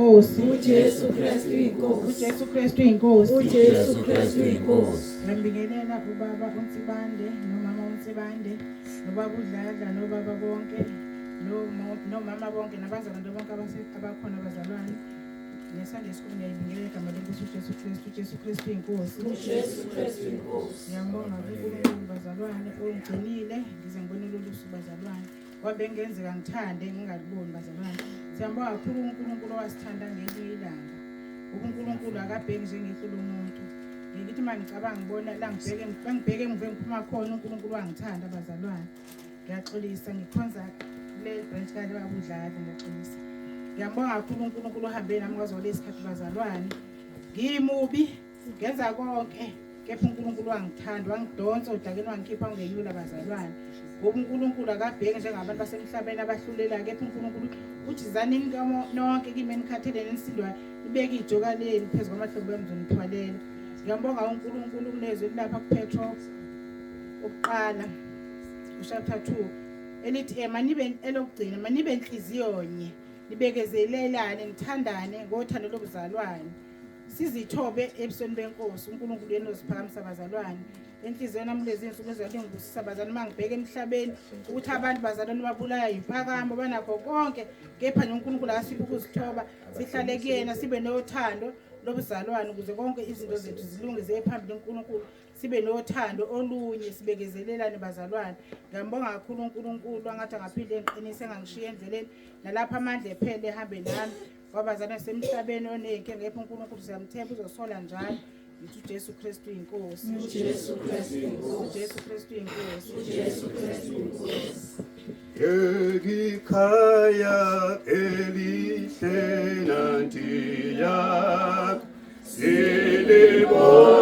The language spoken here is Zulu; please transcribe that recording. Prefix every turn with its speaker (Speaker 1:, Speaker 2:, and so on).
Speaker 1: Inkosi.
Speaker 2: UJesu Kristu inkosi.
Speaker 1: UJesu Kristu inkosi.
Speaker 2: UJesu Kristu inkosi.
Speaker 1: Ngiyambingelela ubaba uNsibande nomama uNsibande nobaba uDladla nobaba bonke nomama bonke nabazalwane bonke abakhona abazalwane. Ngesandla esikhulu ngiyayibingelela igama lenkosi uJesu Kristu. UJesu Kristu inkosi.
Speaker 2: UJesu Kristu inkosi.
Speaker 1: Ngiyambonga uNkulunkulu bazalwane ongigcinile ngize ngibone lolu suku bazalwane. Ngoba bengenzeka ngithande ngingaliboni bazalwane. Siyambonga kakhulu uNkulunkulu owasithanda ngelinye ilanga. UNkulunkulu akabheki njengehlo lomuntu. Ngithi uma ngicabanga ngibona la ngibheke ngibheke emuva engiphuma khona uNkulunkulu wangithanda bazalwane. Ngiyaxolisa ngikhonza kule branch kale babudlala ngiyaxolisa. Ngiyambonga kakhulu uNkulunkulu ohambe nami kwaze kwalesikhathi bazalwane. Ngimubi ngenza konke kepha uNkulunkulu wangithanda wangidonsa odakeni wangikhipha wangenyula bazalwane ngoba uNkulunkulu akabheki njengabantu basemhlabeni abahlulela kepha uNkulunkulu uthi zanini nonke kimi enikhathele nenisindwa nibeke ijoka lenu phezu kwamahlombe enu ngizonithwalela. Ngiyambonga uNkulunkulu kunezwi elilapha kuPetro okuqala chapter 2 elithi manibe elokugcina manibe nhliziyo nye nibekezelelane nithandane ngothando lobuzalwane sizithobe ebusweni benkosi uNkulunkulu yena oziphakamisa bazalwane enhliziyweni nami kulezi nsuku ezalwe ngibusisa bazalwane uma ngibheka emhlabeni ukuthi abantu bazalwane babulaya yimpakamo banakho konke kepha nje uNkulunkulu akasiphe ukuzithoba sihlale kuyena sibe nothando lobuzalwane ukuze konke izinto zethu zilunge ziye phambili uNkulunkulu sibe nothando olunye sibekezelelane bazalwane. Ngiyambonga kakhulu uNkulunkulu angathi angaphinde engiqinise engangishiya endleleni nalapho amandla ephele ehambe nami ngoba bazalwane semhlabeni oney'nkinga kepha uNkulunkulu siyamthemba uzosola njalo. Ngithi uJesu Kristu inkosi.
Speaker 2: UJesu Kristu inkosi.
Speaker 1: UJesu Kristu inkosi.
Speaker 2: UJesu Kristu inkosi.
Speaker 3: Ekhaya elihle nantiya silibona.